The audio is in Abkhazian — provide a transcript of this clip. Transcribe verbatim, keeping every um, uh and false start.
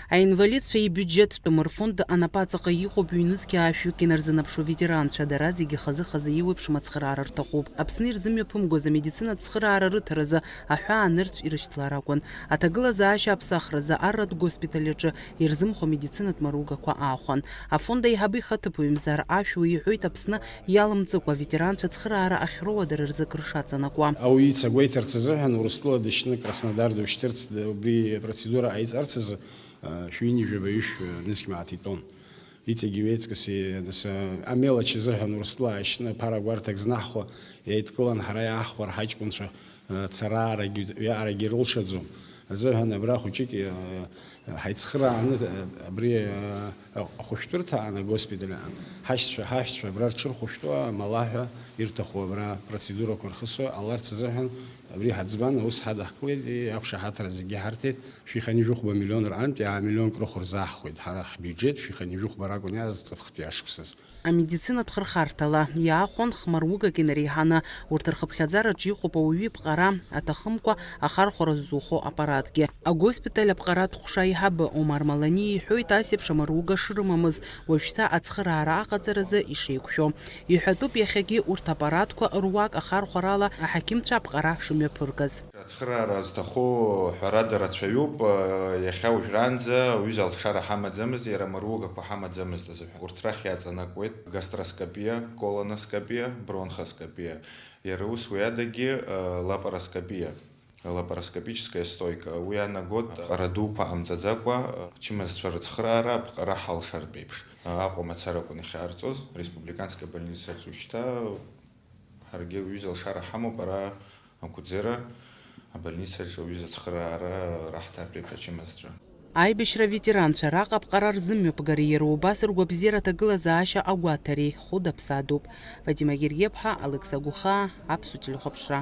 Аинвалидцәа ибиуџьеттә рфонд анапаҵаҟа иҟоуп ҩнызқьи аашәҩык инарзынаԥшуа ветеранцәа, дара зегьы хазы-хазы еиуеиԥшым ацхыраара рҭахуп. Аԥсны ирзымҩаԥымгоз амедицинатә цхыраара рыҭаразы аҳәаа анырцә ирышьҭлар акәын. Аҭагылазаашьа аԥсахразы арратә госпиталь аҿы ирзымхо амедицинатә маругақәа аахәан. Афонд аиҳабы ихаҭыԥуаҩ Мзар Ашәуа иҳәоит, Аԥсны иалымҵыкәа аветеранцәа ацхыраара ахьроуа дара рзы акыр шаҵанакуа. Ауаҩы ица гәеиҭарц азыҳәан Урыстәыла дышьны Краснодар душьҭырц, д-, убри процедура ҟаиҵарц азы, а, шәи ҩынҩажәи жәаба ҩышә, а, нызқь мааҭ итәон. Иҵегьы иҩеиҵкыси, нас, а, амелочь азыҳәан Урыстәыла аашьны ԥара гәарҭак знаҳхуа, еидкылан ҳара иааҳхәар ҳаҷкәынцәа, а, цараарагьы, ҩаарагьы рылшаӡом. Азыҳәан абра хәыҷык, а, ҳаицхырааны, а, абри, а, ахәышәтәырҭа аан, агоспиталь аан, ҳашьцәа, ҳашәцәа абра рҽырхәышәтәуа, амалаҳәа ирҭаху абра процедурақәа рхысуа ҟаларц азыҳәан абри ҳаӡбан, аус ҳадаҳкылеит, иақәшаҳаҭра зегьы ҳарҭеит. Шәихани жәохәба миллион рҟынтә иаа миллионк рыхә рзаҳхуеит ҳара ҳбиуџьет, шәихани жәохәба ракәын иааз ҵыԥхтәи ашықәсаз. Амедицинатә хырхарҭала иаахәон хмаругак инареиҳаны, урҭ рхыԥхьаӡараҿы иҟоуп ауаҩы иԥҟара аҭахымкәа ахархәара ззухо аппаратгьы. Агоспиталь аԥҟаратә ҟәша аиҳабы Омар Малани иҳәоит, ас еиԥш амаруга шрымамыз, уажәшьҭа ацхыраара аҟаҵаразы ишеиқәшәо. Иҳәатәуп иахьагьы урҭ аппаратқәа руак ахархәарала аҳақьымцәа аԥҟара шымҩаԥыргаз. Ацхыраара зҭаху ҳәарада рацәаҩуп, иахьа уажәраанӡа уҩыза алшара ҳамаӡамызт, иара амаругақәа ҳамаӡамызт азыҳәан. Урҭ рахь иаҵанакуеит гастроскопиа, колоноскопиа, бронхоскопиа. Иара ус уи адагьы, э, лапароскопиа, лапароскопическая стойка. Уи иаанагоит аԥҟара дуқәа ҟамҵаӡакәа, э, ачымазцәа рыцхыраара аԥҟара ҳалшартә еиԥш, э, Аҟәа мацара акәын иахьаарҵоз, республиканская больницаҿ уажәшьҭа ҳаргьы уҩыза алшара ҳамоуп ара Агәӡера абольницаҿы уҩыза ацхыраара раҳҭартә еиԥш ачымазцәа. Аибашьра аветеранцәа раҟа аԥҟара рзымҩаԥгареи иара убас ргәабзиара аҭагылазаашьа агәаҭареи хәыда-ԥсадоуп. Фатима Гергиаԥҳа, Алекса Гәыхаа, Аԥсуа телехәаԥшра.